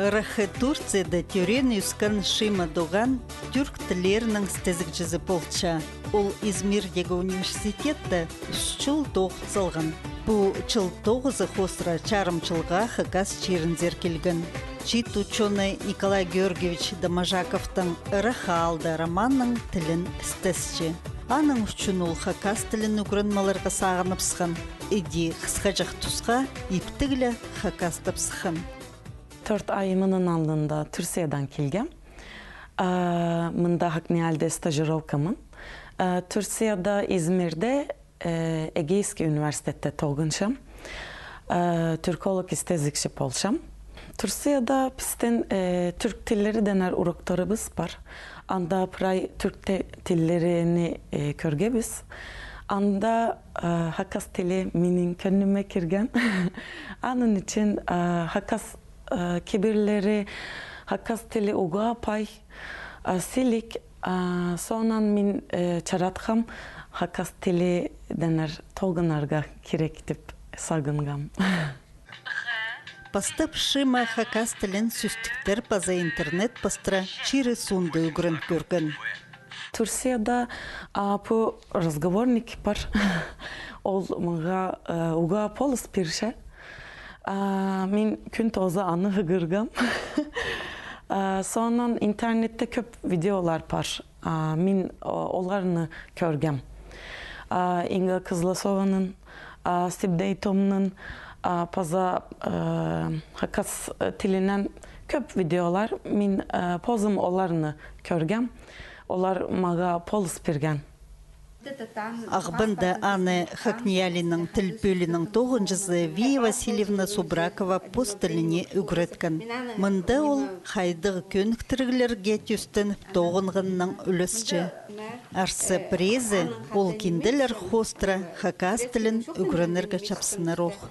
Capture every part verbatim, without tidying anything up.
Ыраххы Турцияда тӧреен-ӧскен Шима Доган тӱрк тіллерінің істезігҷізі полча. Ол Измирдегі университетте ӱс чыл тоғын салған. Пу чыл тоғызы хоостыра чарым чылға хакас чирінзер килген. Чиит учёный Николай Георгиевич Доможаковтың «Ырах аалда» романның тілін істесче. Аның ӱчӱн ол хакас тілін ӱгреніп аларға сағыныбысхан. Іди хысхаҷах тусха иптігле хакастап сыххан. Тӧрт ай мының алнында Турциядаң килгем. А, мында ХакНИИЯЛИ-де стажировкамын. А, Турцияда, Измирде, э, Эгейский университетте тоғынчам. А, тюрколог істезігҷі полчам. Турцияда пістің, э, тюрк тіллерінең уроктарыбыс пар. Анда прай тюрк те-, тіллерін, э, кӧргебіс. Анда, э, хакас тілі минің кӧңніме кірген. Аның ӱчӱн, э, хакас, э, кибірлері, хакас тілі уғаа пай, э, сіліг, э, соонаң мин, э, чаратхам хакас тілінең тоғынарға кирек тіп сағынғам. Пастап Шима хакас тілін сӧстіктер паза интернет пастыра чирі соонда ӱгрен кӧрген. Турцияда, а, пу разговорник пар. Ол мағаа, э, уғаа полыс пирче. А, мин кӱн тооза аны хығырғам. А, соонаң интернетте кӧп видеолар пар. А, мин, о, оларны кӧргем. А, Инга Кызласованың, а, Сибдей Томның, а, паза, э, хакас, э, тілінең кӧп видеолар. Мин, э, позым оларны кӧргем. Олар мағаа полыс пирген. Ағбанда аны ХакНИИЯЛИ-ның тіл пӧлиинің тоғынҷызы Вия Васильевна Субракова пос тіліне ӱгреткен. Мында ол хайдағ кӧніктіріглерге тӧстеніп тоғынғаннаң ӱлесче. Арса піреезі ол кинделер хоостыра хакас тілін ӱгренерге чапсынар ох.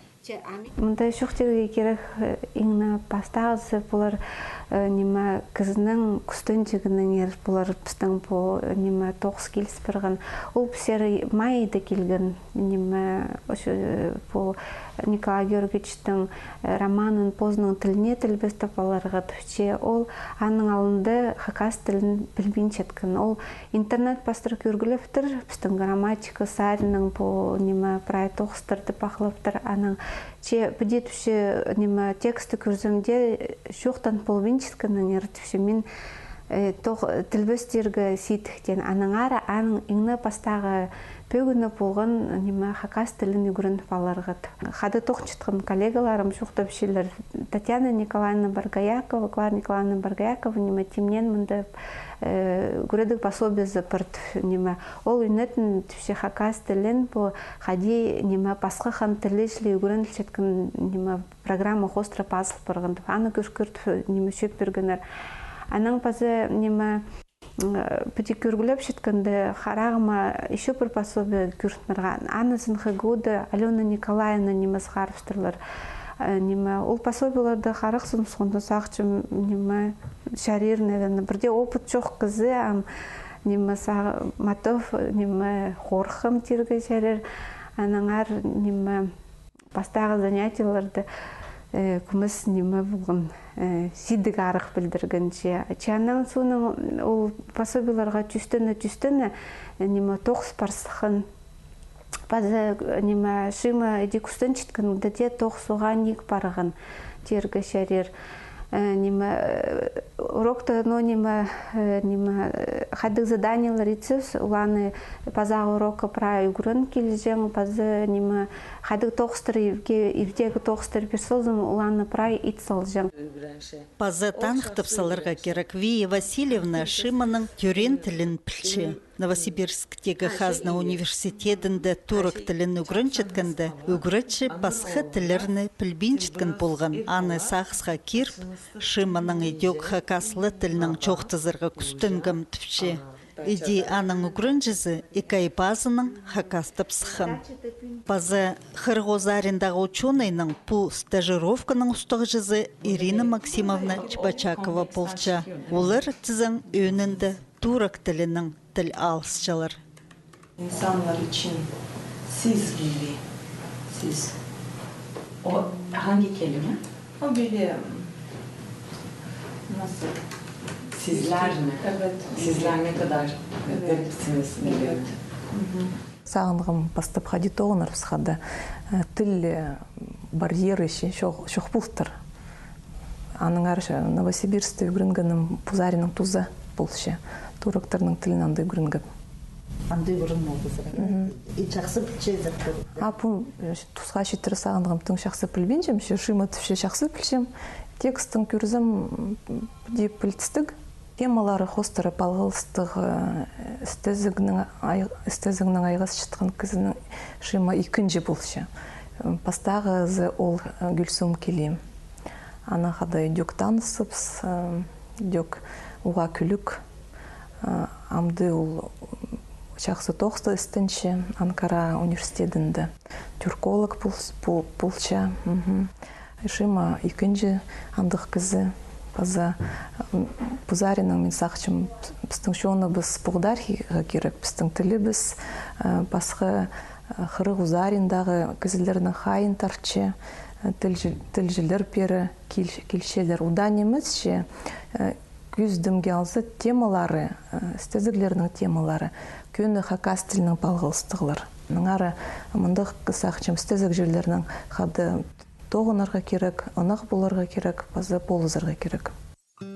Мында чоохтирға кирек, э, иң не пастағызы, пулар, э, ниме, кізінің кӱстенҷігінеңер, пулар пістің пу, э, ниме, тоғыс киліс парған. Ол пісер майда килген, ниме, ошо, э, пу Николай Георгиевичтің, э, романын позының тіліне тілбестеп аларға тіпче. Ол аның алнында хакас тілін пілбинчеткен. Ол интернет пастыра кӧргілептір, пістің грамматика, Саринның пу, ниме, прай тоғыстарды пахлаптыр. Анаң че піди тіпче, ниме, тексті кӧрзем дее, чоохтан полбинчатханнаңар тіпче. Мин, э, тоғ-, тілбестерге сидіктен. Аннаңар аның иң не пастағы пӧгіні полған, ниме, хакас тілін ӱгреніп аларға. Хада тоғынчатхан коллегаларым чоохтапчалар. Татьяна Николаевна Боргоякова, Клара Николаевна Боргоякова, ниме, тимнеен мында, э, ӱгредіг пособиезі пар, ниме. Ол ӱнетін тіпче хакас тілін пу хайди, ниме, пасха хан тілі чіли ӱгренілчеткен, ниме, программа хоостыра пазыл парған тіп. Аны кӧр-, кӧртіп, ниме, чӧп пиргеннер. Анаң паза, ниме, М, піди кӧргілепчеткенде, харағыма ещё пір пособие кӧрініп парған. Анназын ХГУ-да Алёна Николаевна, ниме, сығарыбыстырлар. Э, ниме, ол пособиелерді харахсым, соонда сағынчам, ниме, чарир, наверное. Пірдее опыт чох кізі, ам, ниме, сағ-, матап, ниме, хорыххам тирге чарир. Аннаңар, ниме, пастағы занятиелерде, э, кӧмес, ниме, полған, э, сидік арах пілдірген че. Че анаң соонаң ол пособиелерге тӧстене, тӧстене, э, ниме, тоғыс пар сыххан. Паза, э, ниме, Шима іди кӱстенчеткенде дее тоғыс уғаа ниик парған, тирге чарир. Э, ниме, э, урокта, ну, ниме, э, ниме, э, хайдағ заданиелер итсебіс, оларны пазағы урокка прай ӱгрен килҷең, паза, ниме, хайдағ тоғыстар ибге, ибдегі тоғыстар пир салзам, оларны прай ит салҷаң. Паза таныхтап саларға кирек, Вия Васильевна Шиманың тӧреен тілін пілче. Новосибирсктегі хазна университедінде турок тілін ӱгренчеткенде, ӱгретчі пасха тіллерні пілбинчеткен полған. Аны сағысха киріп, Шиманың ідӧк хакас ла тілінең чоохтазарға кӱстенгем тіпче. Іди аның ӱгренҷізі ікі ай пазынаң хакастап сыххан. Паза хырых озариндағы учёнайның пу стажировканың устағҷызы Ирина Максимовна Чебочакова полча. Олар тізең ӧӧнінде турок тілінең тіл алысчалар. İnsanlar için siz gibi, siz. O hangi kelime? O böyle, м, Сизілеріне. Сизілеріне хада. Сағынғам, пастап хайди тоғынарбыс хада, э, тіл, э, барьеры че чох, чох полтыр. Аннаңар че Новосибирскте ӱгренгенім пу саринаң туза полча. Турактарның тілін анда ӱгренгем. Анда ӱгренген ползар. И чахсы пілчезер. А пу, э, тусха читіре сағынғам, тың чахсы пілбинчем, че Шима тіпче чахсы пілчем. Текстін кӧрзем, м, дее пілдістіг. Темалары хоостыра палғалыстығ, э, істезігнең ай-, істезігнең айғасчатхан кізінің Шима ікінҷі полча. М, пастағызы ол, э, Гӱлсум Килим. Анаң хада ідӧк танысчабыс, э, ідӧк уғаа кӱлӱк. Э, амды ол чахсы тоғыста істенче Анкара университедінде. Тюрколог пол-, пол-, полча. Мгм. Шима ікінҷі андағ кізі. Паза, м, пу саринаң мин сағынчам, пістің чоныбыс поғдархирға кирек, пістің тілібіс, э, пасха, э, хырых у сариндағы кізілернің хайиин тартча, э, тілҷі-, тілҷілер пеер кил-, килчелер. Удаа нимес че, э, кӧзідімге алза, темалары, э, істезіглернің темалары кӧні хакас тілінең палғалыстығлар. Аннаңар мындағ сағынчам, істезігҷілернең хада тоғынарға кирек, ынағ поларға кирек, паза полызарға кирек.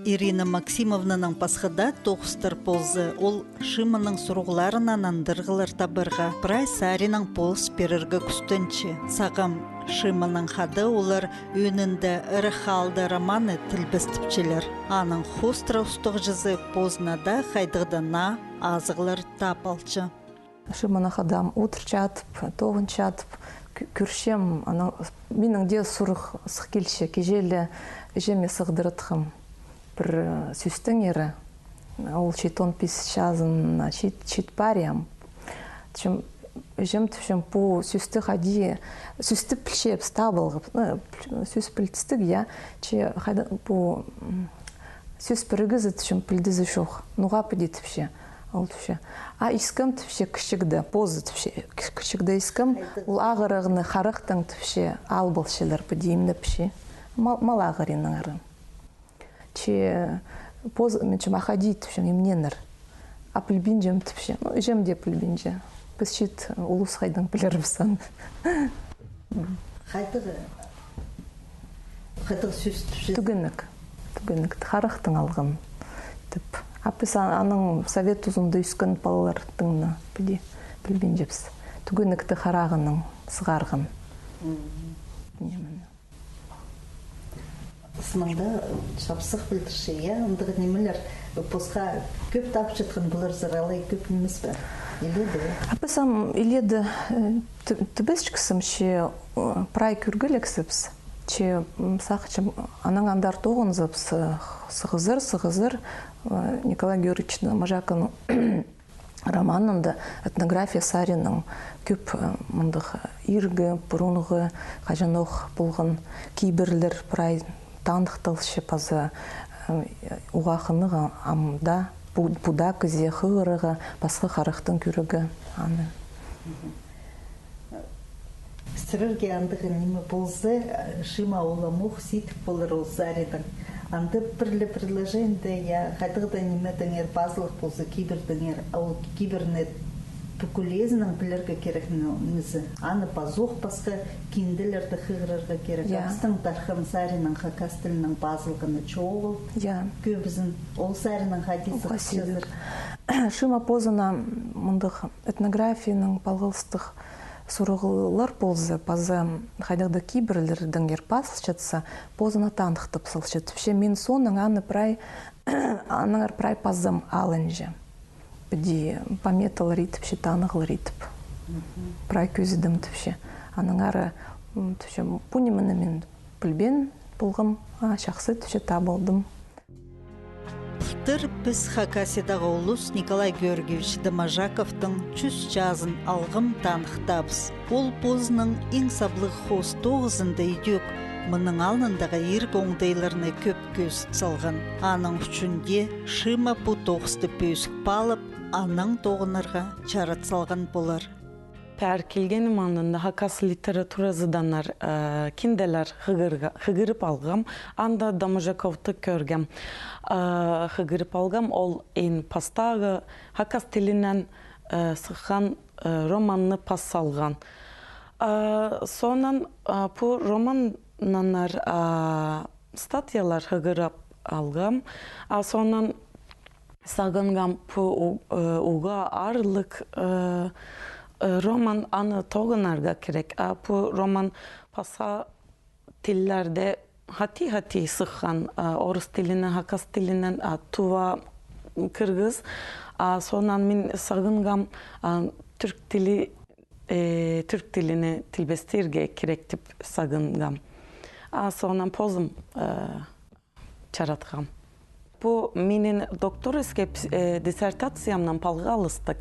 Ирина Максимовнаның пасха даа тоғыстар полза, ол Шиманың сурығларына нандырығлар табарға, прай саринаң полыс пирерге кӱстенче. Сағам, Шиманың хада олар ӧӧнінде «Ырах аалда» романы тілбестепчелер. Аның хоостыра устағҷызы позына даа хайдағ-да наа азығлар таап алча. Шиманаң хада ам одырчадып, тоғынчадып, кӧ-, кӧрчем, анаң минің дее сурығ сых килче, кичее ле іҷеме сығдыратхам пір, э, сӧстеңер. Ол читон пис чазына чит-, чит париям. Тіпчем, іҷем, тіпчем, пу сӧсті хайди, сӧсті пілчебіс, табылғабыс, ну, піл-, сӧс пілдістіг, я, че хайда пу, м, сӧс пірігізі, тіпчем, пілдізі чох. Ноға піди, тіпче. Ол тіпче. А искем, тіпче, кічігде, позы, тіпче, кічігде искем, ол ағырығны харахтаң, тіпче, алып алчалар, піди имнепче. Мал, мал ағыринаңар. Че позы, мин тіпчем, а хайди, тіпчем, имненер. А пілбинчем, тіпче. Ну, іҷем дее пілбинче. Піс чиит улус хайдаң пілербіс аны. Хайдағ, хайдағ сӧс тіпче? Тӱгенек. Тӱгенек. Харахтаң алған, тіп. А піс а-, анаң совет тузында ӧскен палалардаң на піди пілбинчебіс. Тӱгенекті харағынаң сығарған. Мгм. Ниме. Сынында чапсых пілдірче, я, андағ нимелер посха кӧп тапчатхан поларзар, алай кӧп нимес пе? Иледе, я? А піс ам иледе, э, ті-, тібесчіксім че, э, прай кӧргілексібіс, че, м, сағынчам, анаң андар тоғынзабыс, э, сығызар, сығызар, э, Николай Георгиевич Доможаковтың романында этнография саринаң кӧп, э, мындағ иргі, пурунғы, хаҷанох полған кибірлер прай таныхталча паза, э, уғаа хынығ ам даа, пу-, пу даа кізее хығырарға, пасха харахтаң кӧрерге аны. Сірерге андағ ниме полза, Шима уламох сидік полар ол саринаң. Анда пір ле предложениеде, я, хайдағ-да нимедеңер пазылых полза, кибірдеңер, ол кибірні пӱкӱлезінең пілерге кирек ниме зе. Аны пазох пасха кинделерде хығырарға кирек. Я. А пістің тархын саринаң хакас тілінең пазылғаны чоғыл. Я. Кӧбізін ол саринаң хайди сығысчазар. Шима позына мындағ этнографиянаң палғалыстығ сурығлар полза, паза хайдағ-да кибірлердеңер пазылчатса, позына таныхтап салча. Тіпче, мин соонаң аны прай, аннаңар прай пазам алынча. Піди пометалар идіпче, танығлар идіп. Прай кӧзідім, тіпче. Аннаңар, м, тіпче, пу нимені мин пілбеен полғам, а чахсы, тіпче, таап алдым. Пылтыр піс Хакасиядағы улус Николай Георгиевич Доможаковтың чӱс чазын алғым таныхтаабыс. Ол позының иң саблығ хоос тоғызында идӧк мының алнындағы иргі оңдайларны кӧп кӧзіт салған. Аның ӱчӱн дее Шима пу тоғысты пӧзік паалап, анаң тоғынарға чарат салған полар. Пеер килгенім андында хакас литературазыданнар, э, кинделер хығырып алғам, анда Доможаковты кӧргем. Э, хығырып алғам, ол иң пастағы хакас тілінең, э, сыххан, э, романны пас салған. Э, соонаң, э, пу романнаннар, э, статьялар хығырып алғам. А соонаң сағынғам, пу у-, э, уғаа аарлығ, э, э, роман, аны тоғынарға кирек. А пу роман паза тіллерде хати-хати сыххан, э, орыс тілінең, хакас тілінең, а, тува, киргіз. А соонаң мин сағынғам, а, тӱрк тілі, э, тӱрк тіліне тілбестирге кирек тіп сағынғам. А соонаң позым, э, чаратхам. Пу минің докторскай пс-, э, диссертациямнаң палғалыстығ.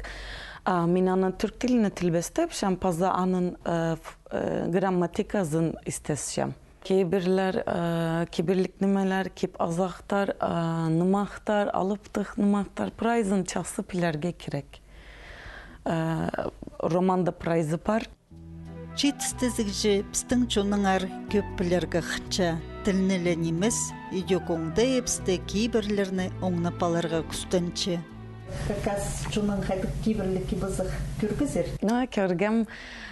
А, мин аны тӱрк тіліне тілбестепчем, паза аның, э, ф-, э, грамматиказын істесчем. Кибірлер, э, кибірлік нимелер, кип-азахтар, э, нымахтар, алыптығ нымахтар, прайзын чахсы пілерге кирек. Э, романда прайзы пар. Чиит істезігҷі пістің чоннаңар кӧп пілерге хынча. Тілні ле нимес, идӧк оңдайыбысты, кибірлерні оңнап аларға кӱстенче. Хакас чонның хайдағ кибірліг, кип-азах кӧргезер? Ну, кӧргем,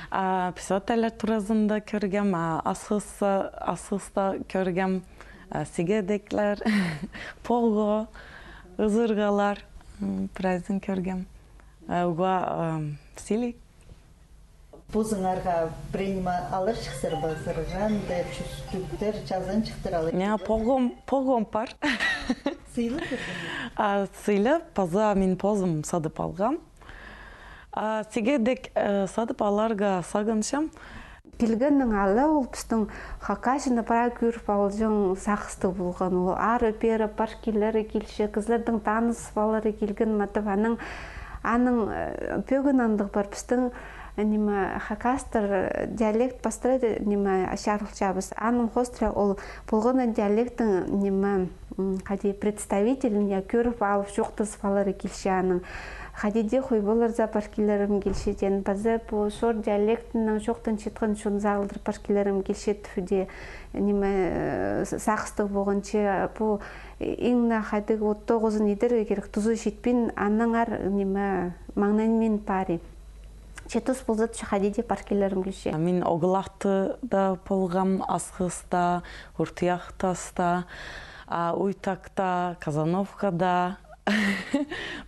а, писательлер туразында кӧргем, а, асхыста, асхыста кӧргем, а, сигедеклер, пого, ызырғалар, м, прайзын кӧргем. А, уғаа, ам, силиг. Позыңарға пірее ниме аларҷыхсар ба, ызырғандар, чӱстіктер, чазанҷыхтар алай. Не, погом, погом пар. Сыйлап пирген бе? А, сыйлап, паза мин позым садып алғам. А, сигедек, э, садып аларға сағынчам. Килгеннең ала ол пістің Хакасияны прай кӧріп алҷаң сағыстығ полған. Ол ары-пеері пар килері килче, кізілердең таныс алары килген матап. Аның, аның, э, пӧгін андағ пар пістің, э, ниме, хакастар, э, диалект пастыра, ниме, чарылчабыс. Аның хоостыра ол полған на диалектің, ниме, м, хайди, представителін, я, кӧріп алып, чоохтазып алары килче аның. Хайди дее хой полар за пар килерім килче теен, паза пу чор диалектінең чоохтанчатхан чон залдыр пар килерім килче тіп дее, ниме, э, с-, сағыстығ полғанча, пу иң на хайдағ вот тоғызын идерге кирек, тузы читпин, аннаңар, ниме, маңнанмин пари. Че тус полза, че хайди дее пар килерім килче. Мин Оғлахта даа полғам, Асхыста, Уртах Таста, а, Уйтакта, Казановкада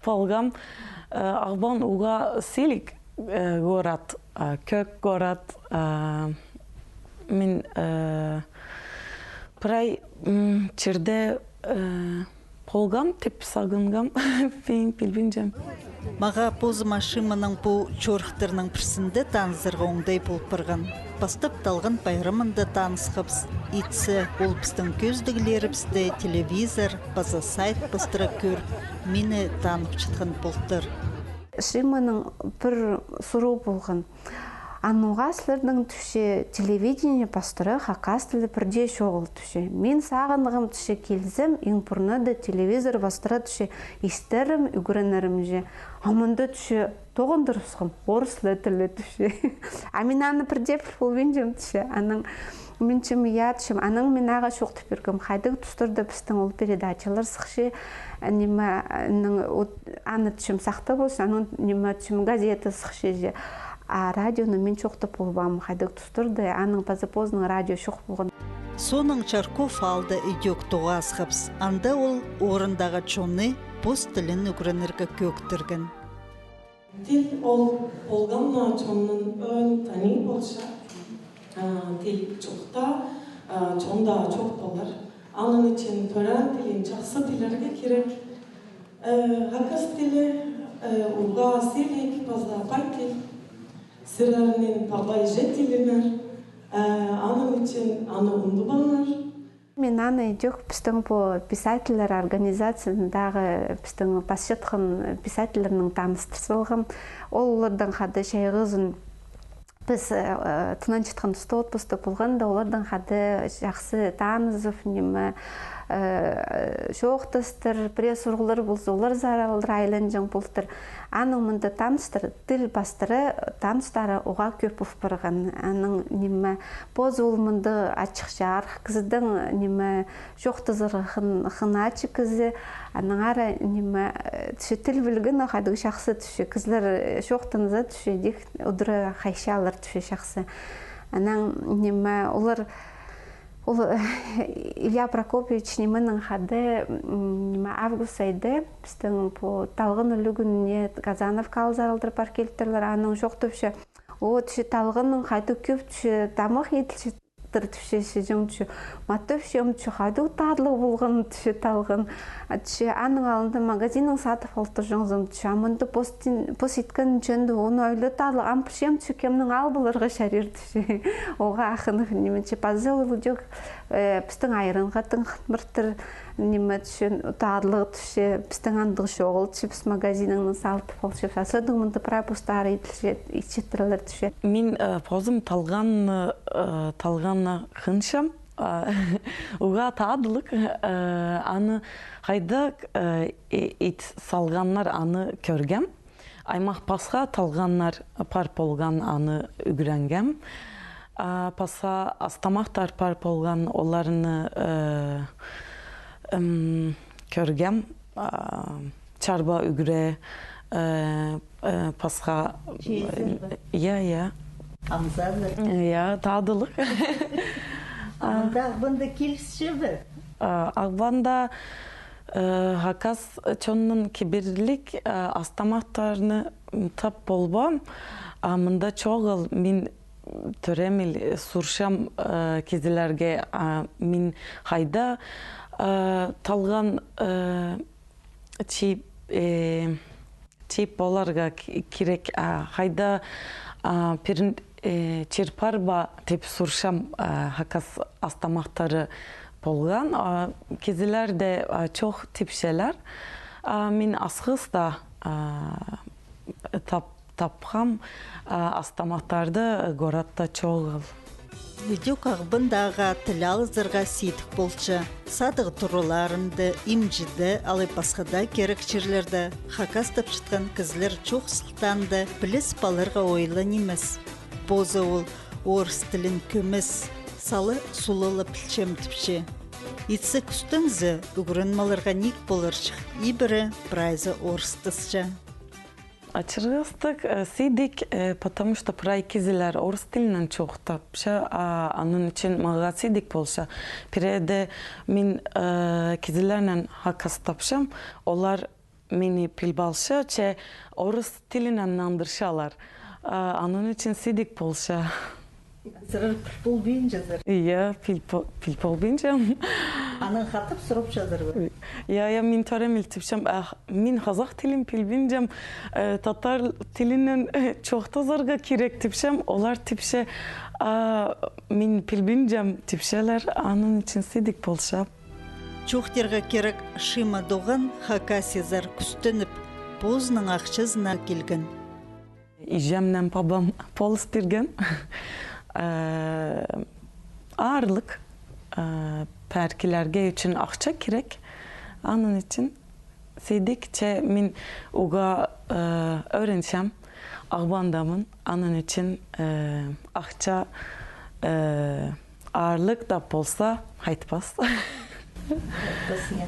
полғам. Э, Ағбан уғаа силиг, э, город, а, кӧк город, а, мин, э, прай, м, чирде, э, полғам тіп сағынғам, пин пілбинчем. Мағаа позыма Шиманың пу чорыхтарның пірсінде танызарға оңдай пол парған. Пастап Талған пайрамында танысхабыс. Итсе, ол пістің кӧзідіглерібісті телевизор паза сайт пастыра кӧріп, мині танып чатхан полтыр. Шиманың пір сурығ полған. А ноға сірернің, тіпче, телевидение пастыра хакас тілі пірдее чоғыл, тіпче. Мин сағынғам, тіпче, килзем, иң пурнада телевизор пастыра, тіпче, истерім, ӱгренерім же. А мында, тіпче, тоғындырыбысхам, орыс тілі, тіпче. А мин аны пірдее піл полбинчам, тіпче. Анаң мин, тіпчем, я, тіпчем, анаң мин ағаа чоохтап пиргем, хайдағ тустарда пістің ол передачалар сыхча, ниме, анаң, от, аны, тіпчем, сахта полча, анаң, ниме, тіпчем, газета сыхча же. А радионы мин чоохтап полбаам, хайдағ тустарда, анаң паза позының радио чох полған. Соонаң Чарков аалда идӧк тоғасхабыс. Анда ол орындағы чонны пос тілін ӱгренерге кӧӧктірген. Тіл ол полған на чонның ӧӧн тании полча. А, тіл чоохта, а, чонда чоох полар. Аның ӱчӱн тӧреен тілін чахсы пілерге кирек. Э, хакас тілі, э, уғаа силиг паза пай тіл. Сірернің пабай-іҷе тіліңер, э, аның ӱчӱн аны ундубаңар. Мин аны идӧк пістің пу писательлер организациязындағы пістің пасчатхан писательлернең таныстыр салғам. Ол олардаң хада чайғызын піс, э, тынанчатхан туста, отпускта полғанда, олардаң хада чахсы танызып, ниме, Э, чоохтастар, пірее сурығлар полза, олар саралдыра айланҷаң полтыр. Анаң мында таныстар, тіл пастыра таныстары уғаа кӧп пол парған. Анаң ниме, позы ол мында ачых чарых кізі, ниме, чоохтазарға хын, хын ачы кізі. Анаң ары ниме, э, тіпче, тіл пілген, хайдағ чахсы тіпче. Кізілер, э, чоохтанза тіпче, дик удура хайчалар тіпче, чахсы. Анаң ниме, олар Ол, э, Илья Прокопьевич нименең хада, м, ниме, август айда пістің пу талған ӱлӱкӱніне Казановка алзаралдыр пар килтірлер, анаң чоохтапча: «О, тіпче, талғанның хайдағ кӧп, тіпче, тамах иділчетір, тіпче, сізің, тіпче, матап чӧрчем, тіпче, хайдағ татлығ полған, тіпче, талған». А, тіпче, аның алнында магазиннаң садып ал турҷаңзың, тіпче, а мында пос иткен чонда оңнайлығ татлығ, ам пілчем, тіпче, кемнең ал поларға чарир, тіпче. Оға ахынығ ниме, тіпче, паза ол дее, э, пістің айранға тың хынмыртыр, ниме, тіпче, татлығ, тіпче, пістің андағ чоғыл, тіпче, піс магазиннаң садып алчабыс. Асадың мында прай постары итчетірлер, тіпче. Мин, э, позым талған, э, талғанны хынчам. А, уғаа татлығ, э, аны хайдағ, э, и-, ит салғаннар, аны кӧргем. Аймах пасха талғаннар пар полған, аны ӱгренгем. А, пасха ас-тамахтар пар полған, оларны, э, м, кӧргем. А, чарба ӱгре, э, э, пасха. Чиизер бе? Я, я. Аңзазар? Я, татлығ. А. Мында Ағбанда килісче бе? А, Ағбанда, э, хакас чонның кибірлік, э, ас-тамахтарны, м, тап полбаам. А мында чоғыл, мин тӧреміл, э, сурчам, э, кізілерге, а, мин хайда, э, талған, э, чип, э, чип поларға ки-, кирек, а, хайда, а, пірін, э, чир пар ба, тіп сурчам, а, хакас ас-тамахтары полған. А, кізілер дее, а, чох тіпчелер. А, мин асхыста, а, тап-, тапхам, а, ас-тамахтарды городта чоғыл. Ідӧк Ағбандағаа тіл алызарға сидік полча. Садығ тураларында, имҷіде алай пасха даа кирек чирлерде хакас тапчатхан кізілер чох сылтаанда піліс паларға ойлан нимес. Позы ол орыс тілін кӧмес, сала сула ла пілчем тіпче. Итсе кӱстензе, ӱгрен аларға ниик поларҷых, ибіре прайзы орыстасча. Ачырғастығ, э, сидік, э, потому что прай кізілер орыс тілінең чоохтапча, а, аның ӱчӱн мағаа сидік полча. Пірееде мин, э, кізілернең хакастапчам, олар мині пілбалча, че орыс тілінең нандырчалар. А, аның ӱчӱн сидік полча. Сірер піл полбинчазар. Я, піл по-, піл полбинчам. Анаң хатап сурапчазар ба? Я, я, мин тӧреміл тіпчем, а, мин хазах тілін пілбинчем, э, татар тілінең, э, чоохтазарға кирек тіпчем, олар тіпче, а, мин пілбинчем тіпчелер, аның ӱчӱн сидік полча. Чоохтирға кирек, Шима Доған Хакасиязар кӱстеніп, позының ахчазына килген. Іҷемнең пабам полыс пирген. Э, аарлығ, э, пеер килерге ӱчӱн ахча кирек. Аның ӱчӱн сидік, че мин уғаа, э, ӱгренчем, Ағбандамын, аның ӱчӱн, э, ахча, э, аарлығ даа полза, хайтпас. Хайтпас, я.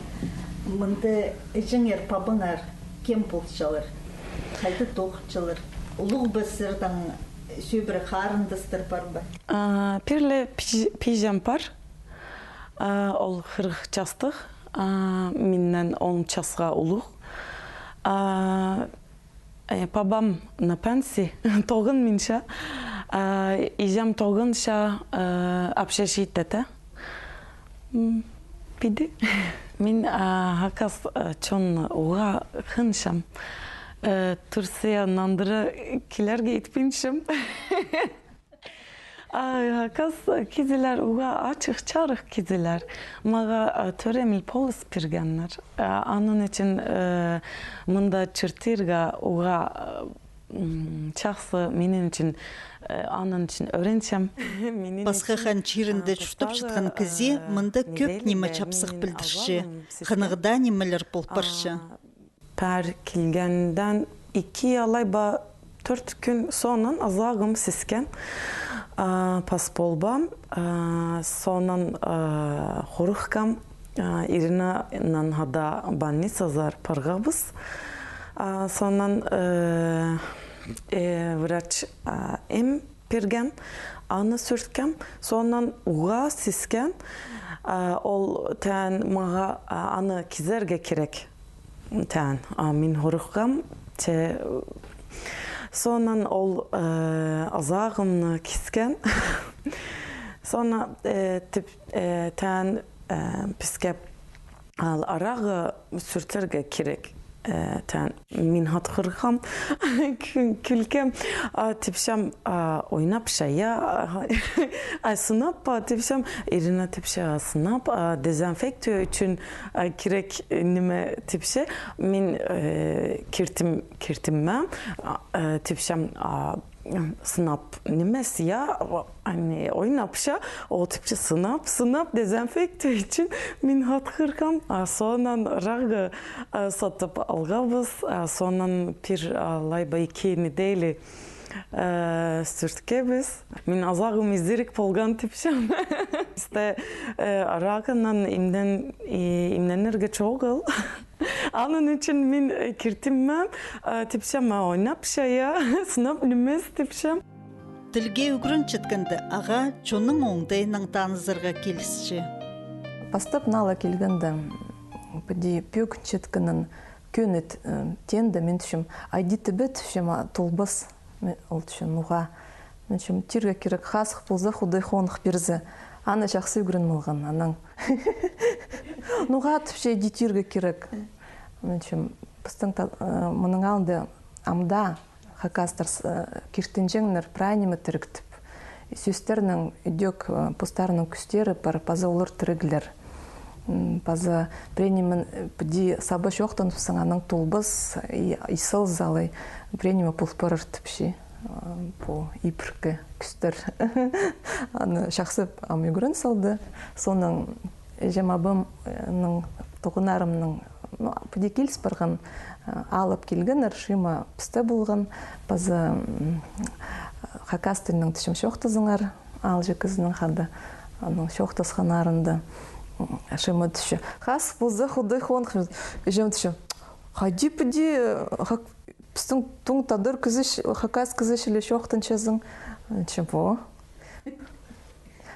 Мында іҷеңер, пабаңар кем полчалар? Хайда тоғынчалар? Улуғ ба сірернің, сӧбіре харындастар пар ба? А, пір ле пиҷ-, пиҷем пар. А, ол хырых частығ, а, миннең он часха улуғ. А, Э, пабам на пенсии, тоғынминча. А, іҷем тоғынча, э, общежитиеде. М, піди. Мин, а, хакас, э, чон уғаа хынчам. Э, Турция нандыра килерге итпинчем. А, хакас кізілер уғаа ачых-чарых кізілер. Мағаа, а, тӧреміл полыс пиргеннер. А, аның ӱчӱн, э, мында чуртирға, э, М, чахсы, минің ӱчӱн, э, аның ӱчӱн ӧрінчем. Пасха хан чирінде чуртап чатхан кізі мында кӧп ниме чапсых пілдірче. Хынығда нимелер пол парча. Пар килгендең ікі алай ба тӧрт кӱн соонаң азағым сіскен, а, пас полбаам, а, соонаң, а, хорыххам, а, Иринанаң хада больницазар парғабыс. А, соонаң, э, э, врач, а, эм пирген, аны сӱрткем, соонаң уғаа сіскен, а, ол тіген мағаа, а, аны кизерге кирек. Тіген, а, мин хорыххам, че, соонаң ол, э, азағымны кискен. Соонаң, э, тіп, э, тіген, э, піске ал арағы сӱртерге кирек. Э, тіген, мин хатхырхам, кӱ-, кӱлкем, а, тіпчем, а, ойнапча, я, а, а, сынап па, тіпчем, Ирина тіпче, а, сынап, а, дезинфекция ӱчӱн, а, кирек, э, ниме тіпче, мин, э, киртім, киртімме, а, э, тіпчем, а, сынап нимес, я, ани, ойнапча, ол тіпче, сынап, сынап, дезинфекция ӱчӱн мин хатхырхам, а, соонаң арағы, а, сатып алғабыс, а, соонаң пір, а, алай ба ікі неделя, э, сӱрткебіс. Мин азағым изирік полған тіпчем. Пісте, э, арағынаң имнен-, и-, имненерге чоғыл. Аның ӱчӱн мин, э, киртімме, э, тіпчем, а, ойнапча, я, сынап нимес тіпчем. Тілге ӱгренчеткенде ағаа чонның оңдайынаң танызарға килісче. Пастап наа ла килгенде, піди пӧгінчеткенін кӧні, э, теенде мин тіпчем, айди тібе тіпчем, а, толбас. Мин, ол тіпче, ноға? Мин тіпчем, тирге кирек, хазых полза, Худай хоных пирзе. Аны чахсы ӱгреніп алған, анаң. Ноға тіпче, айди тирге кирек? Мин тіпчем, пістің та-, э, мының алнында амды хакастар с-, э, киртінҷеңнер прай ниме тіріктіп. Сӧстернің ідӧк, э, постарының кӱстері пар, паза олар тіріглер. М, паза пірее ниме, э, піди саба чоохтаныбысса, анаң толбас, и, и сал залай пірее ниме пол парар тіпче. Э, пу ибіркі кӱстер. Аны чахсы ам ӱгрен салды. Соонаң іҷем-абамның, тоғыннарымның, ну, піди киліс парған, э, алып килгеннер, Шима пісте полған, паза, м, хакас тілінең тіпчем чоохтазыңар, аалҷы кізінің хада, аның чоохтасханнарында, м, Шима тіпче, хазых полза, Худай хоных, іҷем тіпче, хайди піди, хак-, пістің туң тадар кізі ч-, хакас кізі чіли чоохтанчазың, тіпчем, во.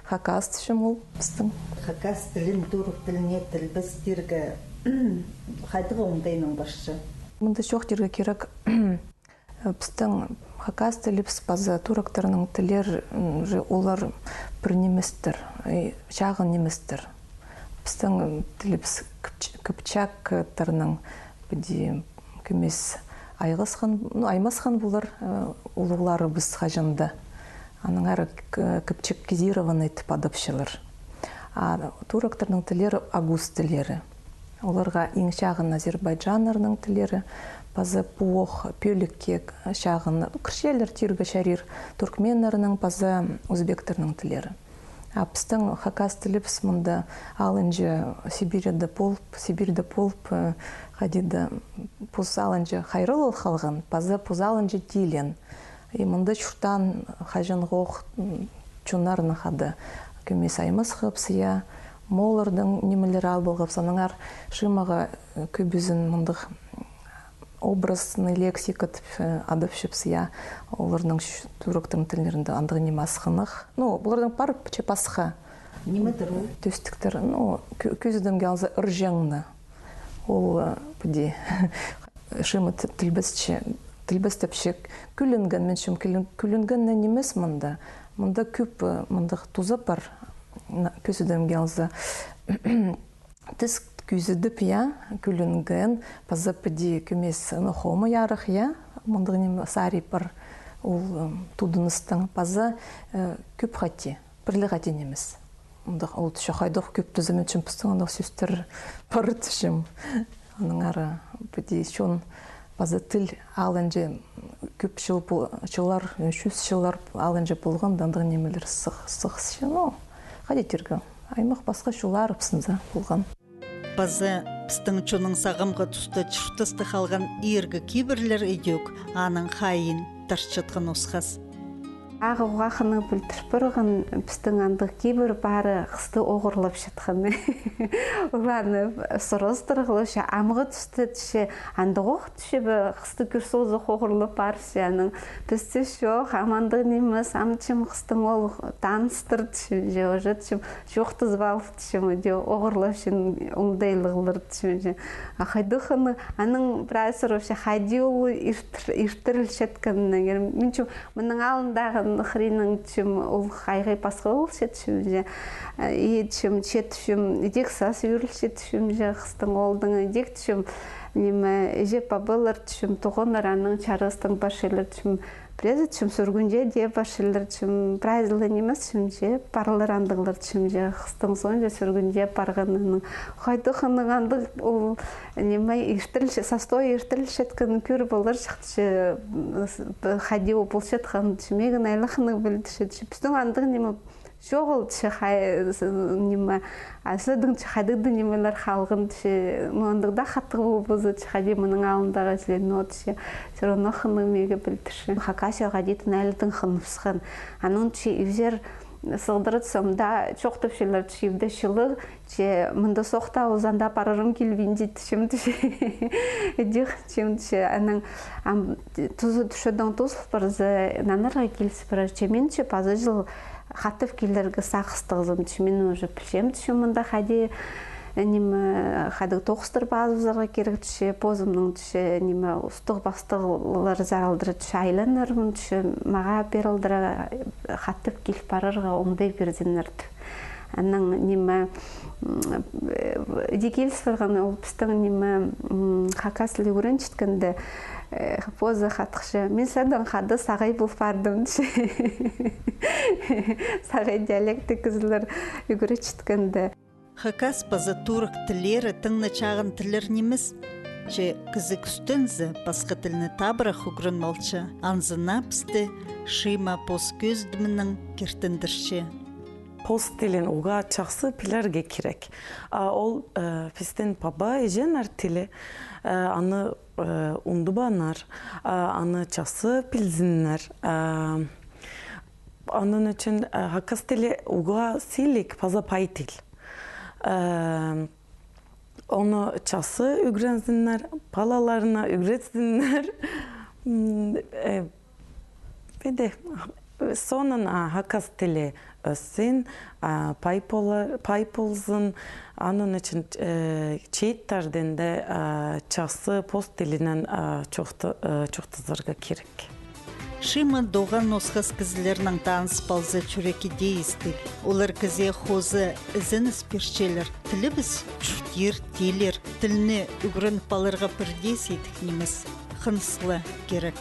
Хакас тіпчем ол пістің. Хакас тілін турых тіліне тілбестирге хайдағ оңдайнаң парча? Мында чоохтирға кирек, пістің хакас тілібіс паза турактарның тіллері, м, же олар пір ниместер, и, чағын ниместер. Пістің тілібіс кіп-, кыпчактарның піди кӧмес айғасхан, ну, аймасхан полар, э, улуғларыбыс хаҷан даа. Аннаңар к-, кыпчакизированный тіп адапчалар. А турактарның тіллері огуз тіллері. Оларға иң чағын азербайджаннарның тіллері, паза пу ох пӧлікке чағын, кірчелер тирге чарир, туркменнернің паза узбектернің тіллері. А пістің хакас тілібіс мында алынҷа Сибирьде полып, Сибирьде полып, э, хайди даа пос алынҷа хайралал халған, паза пос алынҷа тилен. И мында чуртаан хаҷанғы ох, м, чоннарны хада кӧмес аймасхабыс, я, молларның нимелері ал полғабыс, аннаңар Шимаға, э, кӧбізін мындағ образный лексика тіп, э, адапчабыс, я, оларның ч-, турактарның тіллерінде андағ ниме асхынах. Ну, оларның пар че пасха. Ниме-дір ол? Тӧстіктер, ну, кӧ-, кӧзідімге алза, ырҷаңны. Ол, э, піди, Шима т-, тілбесче, тілбестепче, кӱлінген, мин тіпчем, кӱлін-, кӱлінгенні нимес мында. Мында кӧп, э, мындағ туза пар, на-, кӧзідімге алза. Тіс кӧзідіп, я, кӱлінген, паза піди кӧмес, ну, хомай арах, я, мындағ ниме сари пар, ол, м, тудыныстың, паза, э, кӧп хати, пірле хати нимес. Мындағ ол тіпче, хайдағ кӧп туза, мин тіпчем, пістің андағ сӧстер пар тіпчем. Аннаңар піди чон паза тіл алынҷа Кӧп чыл пу-, чыллар, чӱс чыллар алынҷа полған, андағ нимелер сығ-, сығысча, ну, хайди тирге, аймах пасха чыллар пісінзе полған. Паза пістің чонның сағамғы туста чуртаста халған иргі кибірлер идӧк аның хайиин тарчатхан осхас. Ағаа уғаа хынығ пілдіріп парған, пістің андағ кибір пары хысты оғырлапчатханы. Оларны сурастырғлапча, амғы туста тіпче, андағ ох тіпче, хысты кӧр созох оғырлап парча, анаң пісте чох, ам андағ нимес, ам тіпчем хыстың ол таныстыр тіпчем, же, уже тіпчем, чоохтазып алып тіпчем, иди оғырлапчаң оңдайлығлар тіпчем же. А хайдағ хынығ, анаң прай сурапча, хайди ол иртір-, иртірілчеткенін, мин тіпчем, мының алнындағы хыриннаң тіпчем, ол хайди пасха полча тіпчем же. И тіпчем, че тіпчем, идӧк сас ӱгренче тіпчем же, хыстың оолдың идӧк тіпчем, ниме, іҷе-пабалар тіпчем, туғаннар анаң чарастаң парчалар тіпчем, пірее тіпчем, сӱргінҷе дее парчалар тіпчем, прайзы ла нимес тіпчем же, парлар андағлар тіпчем же, хыстың соонҷа сӱргінҷе парғаннаң. Хайдағ хынығ андағ ол, ниме, иртірілче-, састой иртірілчеткенін кӧр поларҷых тіпче, хайди ол полчатхан тіпчем, мағаа айлах хынығ пілдірче тіпче. Пістің андағ ниме чоғыл тіпче, хай-, с-, ниме, а сірернің тіпче хайдағ-да нимелер халған тіпче, ну, андағ даа хатығ полбаза тіпче, хайди мының алнындағы сірер, но тіпче, всё равно хынығ мағаа пілдірче. Хакасияға даа тың айлаң хыныбысхан. Анаң тіпче, ибзер сығдыратсам даа, чоохтапчалар тіпче, ибде чылығ, че мында сохта узанда парарым килбинче тіпчем тіпче. Идӧк тіпчем тіпче. Анаң ам тузы тӱшедең тузыл парза, нанарға киліс парар, че мин тіпче паза чыл хатап килерге сағыстығзым тіпче, мин уже пілчем тіпче, мында хайди, ниме, хайдағ тоғыстар пазыбызарға кирек тіпче, позымның тіпче, ниме, устағ-пастағлар заралдыра тіпче айланарбын тіпче, мағаа пеер алдыра хатап кил парарға оңдай пирзиннер тіп. Анаң ниме, м, э, иди киліс парған ол пістің ниме, м, хакас тілі ӱгренчеткенде, э, позы хатхыҷа, мин сірердең хада сағай пол пардым тіпче. Сағай диалекті кізілер ӱгренчеткенде. Хакас паза турок тіллері тың на чағын тіллер нимес. Че кізі кӱстензе, пасха тілні табырах ӱгреніп алча, анзына пісті Шима пос кӧзідімінең киртіндірче. Пос тілін уғаа чахсы пілерге кирек. А ол, э, пістің паба-іҷеннер тілі, э, аны, э, ундубааннар, а, аны чахсы пілзіннер. А, аның ӱчӱн, э, хакас тілі уғаа силіг паза пай тіл. Э, оны чахсы ӱгрензіннер, палаларына ӱгретзіннер. М, э, піди, соонаң, а, хакас тілі ӧссін, а, пай пола-, пай ползын, аның ӱчӱн, э, чииттердең дее, а, чахсы пос тілінең, а, чоохта-, э, чоохтазарға кирек. Шима тоғын осхас кізілернең таныс полза, чӱрек иде истіг. Олар кізее хоза ізеніс пирчелер. Тілібіс чуртир, тилер. Тілні ӱгреніп аларға пірдее сидік нимес. Хыныс ла кирек.